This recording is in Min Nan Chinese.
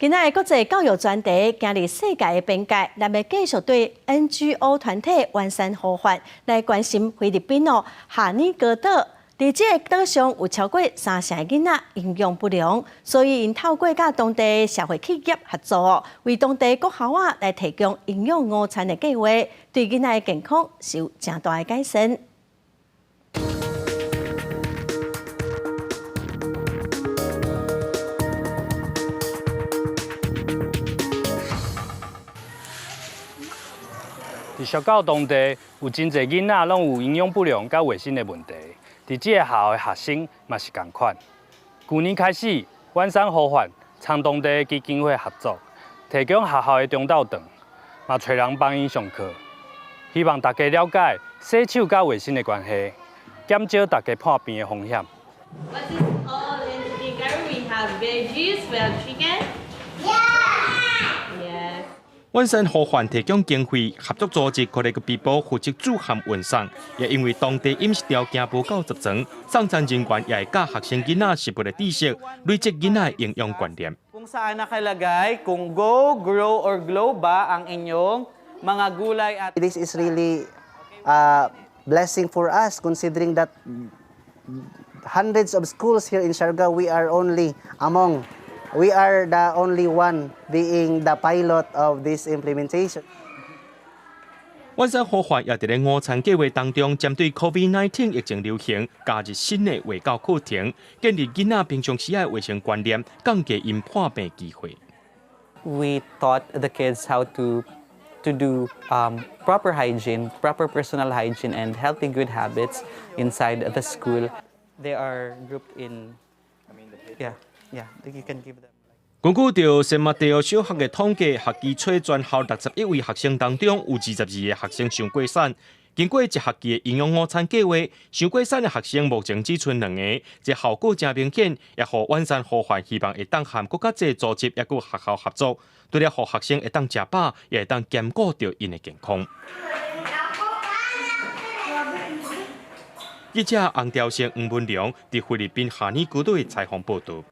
今仔日國際教育專題，行入世界的邊界，咱欲繼續對 NGO 團體丸山和飯來關心菲律賓哦，哈尼哥島。佇這个島上有超過三成的囡仔營養不良，所以𪜶透過佮當地社會企業合作哦，為當地國校仔來提供營養午餐的計劃，對囡仔的健康是有誠大的改善。佇石狗當地有真濟囡仔攏有營養不良佮衛生的問題，佇這個學校的學生嘛是仝款。舊年開始，丸山和飯參當地基金會合作，提供學校的中晝頓，嘛揣人幫𪜶上課，希望大家了解洗手佮衛生的關係，減少大家破病的風險。 What is all in chicken curry? We have veggies, we have chicken. Yes. 丸山和飯提供經費，合作組織閣咧個微波負責煮和運送，也因為當地飲食條件無夠十全，送餐人員也會教學生囡仔食物的知識，累積囡仔的營養觀念。 Kung saan nakalagay kung go, grow, or glow ba ang inyong mga gulay at This is really a blessing for us, considering that hundreds of schools here in Siargao, we are the only one being the pilot of this implementation. 丸山和飯也佇咧午餐計劃當中，針對 COVID-19 疫情流行，加入新的衛教課程，建立囡仔平常時的衛生觀念，降低𪜶破病機會。 We taught the kids how to do proper hygiene, proper personal hygiene, and healthy good habits inside the school. They are grouped in. Yeah, you can give them. 根據著聖馬帝奧小學的統計，學期初全校61位學生當中，有22個學生傷過瘦。經過一學期的營養午餐計劃，傷過瘦的學生目前只賰兩个，這效果誠明顯，也予丸山和飯希望會當和閣較濟組織，抑閣學校合作，除了予學生會當食飽，也會當兼顧著𪜶的健康。記者洪兆勝、黃文良佇菲律賓哈尼高島的採訪報導。